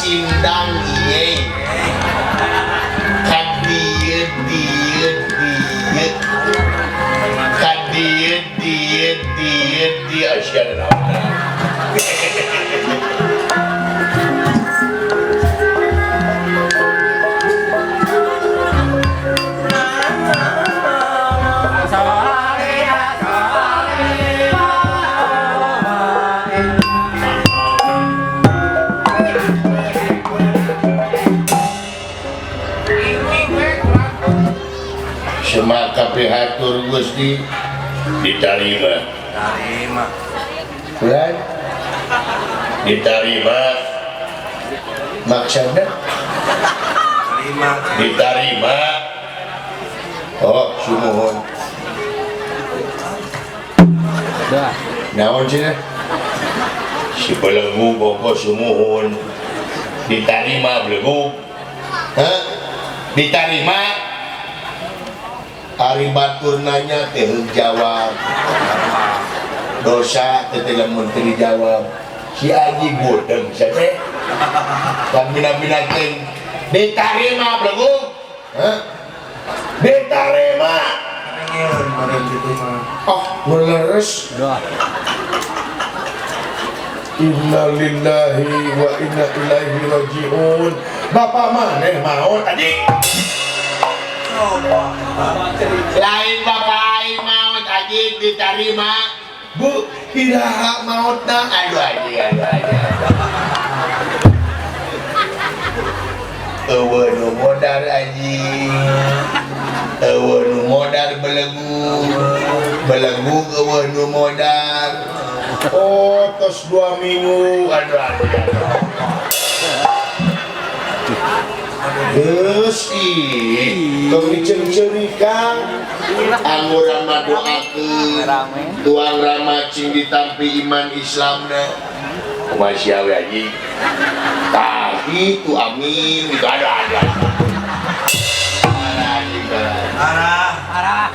Sindang ieu ka dieu dieu dieu ka dieu dieu dieu dieu asyik naon. Semaka pihatur Gusti ditarima. Tarima. Bulan ditarima. Maksudna? Tarima. Ditarima. Oh, sumuhun. Dah. Naon cenah? Si belenggu boko sumuhun. Ditarima belenggu. Hah? Ditarima. Ari batur nanya teh jawab. Dosa teh lamun teu dijawab. Si Aji bodeng saja. Kabina-bina teh ditarima belenggu. Hah? Ditarima. Oh, ngeleres. Dah. Innalillahi wa inna ilaihi rajiun. Bapak maneh maot tadi. Lain bapak aing maot aji ditarima. Bu, iraha maotna. Aduh aji, aduh aji. Eueuh nu modar aji. Eueuh nu modar belegu. Belegu eueuh nu modar. Oh, tos 2 minggu. Aduh aduh. Geus ih, tong diceuri-ceurikan. Anggur rama doakeun. Tuang rama cing ditampi iman Islamna. Kumaha sia we aji? Tah kitu amin gitu aduh aduh. Arah, arah.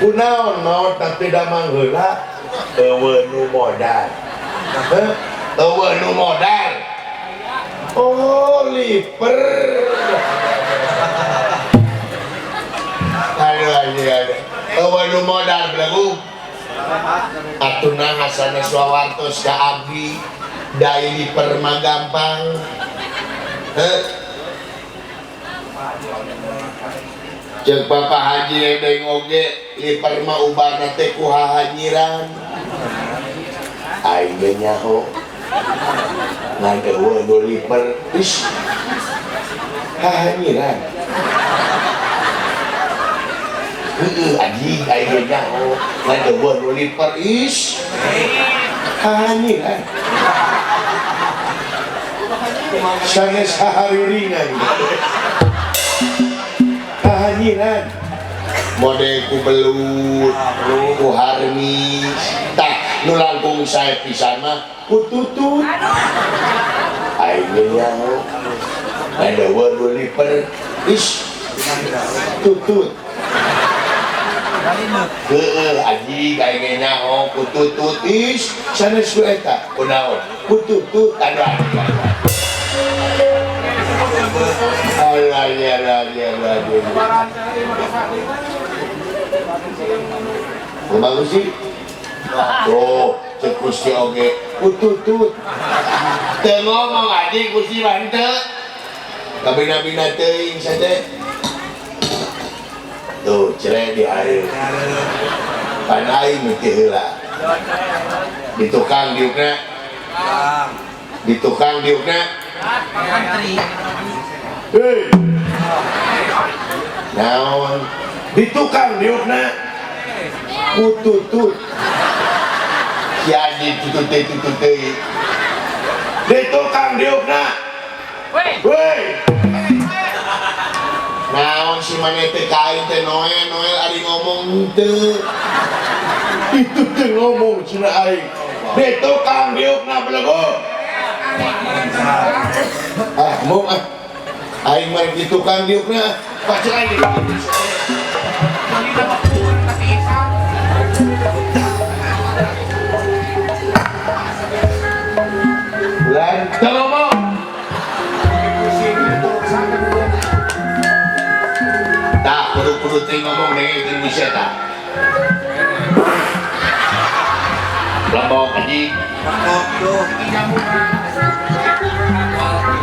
Kunaon maot tapi damang heula eueuh nu modar. Heh, eueuh nu modar. Oh, liper. Aduh, aduh, aduh. Eueuh nu modar belegu. Atuh naha sanes wawartos ka abdi dai liper mah gampang. Heh. Ceuk Bapak Haji Edeng oge liper mah ubarna teh ku hahanyiran. Aing ge nyaho. Ngan eueuh nu liper is hahanyiran. Heueuh anjing aing ge nyaho. Ngan eueuh nu liper is hahanyiran. Sanes hahariringan. Hahanyiran. Mode ku belut, ku harmis. Tah nu langkung sae pisan mah ku tutut. Aing ge nyaho. Ngan eueuh nu liper is tutut. Heueuh anjing aing ge nyaho ku tutut is sanes ku eta. Kunaon? Ku tutut aduh. Aduh aduh aduh aduh. Kumaha sih? Tuh, cek Gusti oge ku tutut. Teu ngomong anjing Gusti mah henteu. Kabina-bina teuing saja. Tuh, cerai di hari. Pan aing nu teu heula. Di tukang diukna. Di tukang diukna. Hei. Naon? Di tukang diukna. Kututut. Si anjing tutut teuing tutut teuing. Di tukang diukna. Woi. Naon si maneh teh ka aing teh Noel, Noel ari ngomong henteu. Itu teh ngomong cenah aing. Di tukang diukna belegu. Ah, mau ah. Aing mah di tukang diukna. Pacek aing. Bulan, teu ngomong. Kudu-kudu teh ngomong dengekeun ku sia tah. Lembok anjing. Pekok tuh.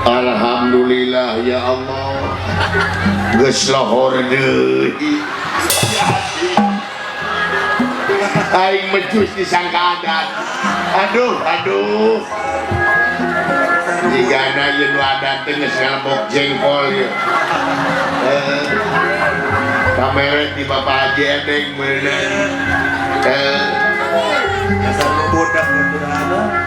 Alhamdulillah ya Allah. Geus lohor deui. Aing mecus disangka adat. Aduh, aduh. Jigana ieu nu adat teh geus ngalebok jengkol ieu. Kamera di Bapak Haji Edeng beunang. Dasar lu budak gitu.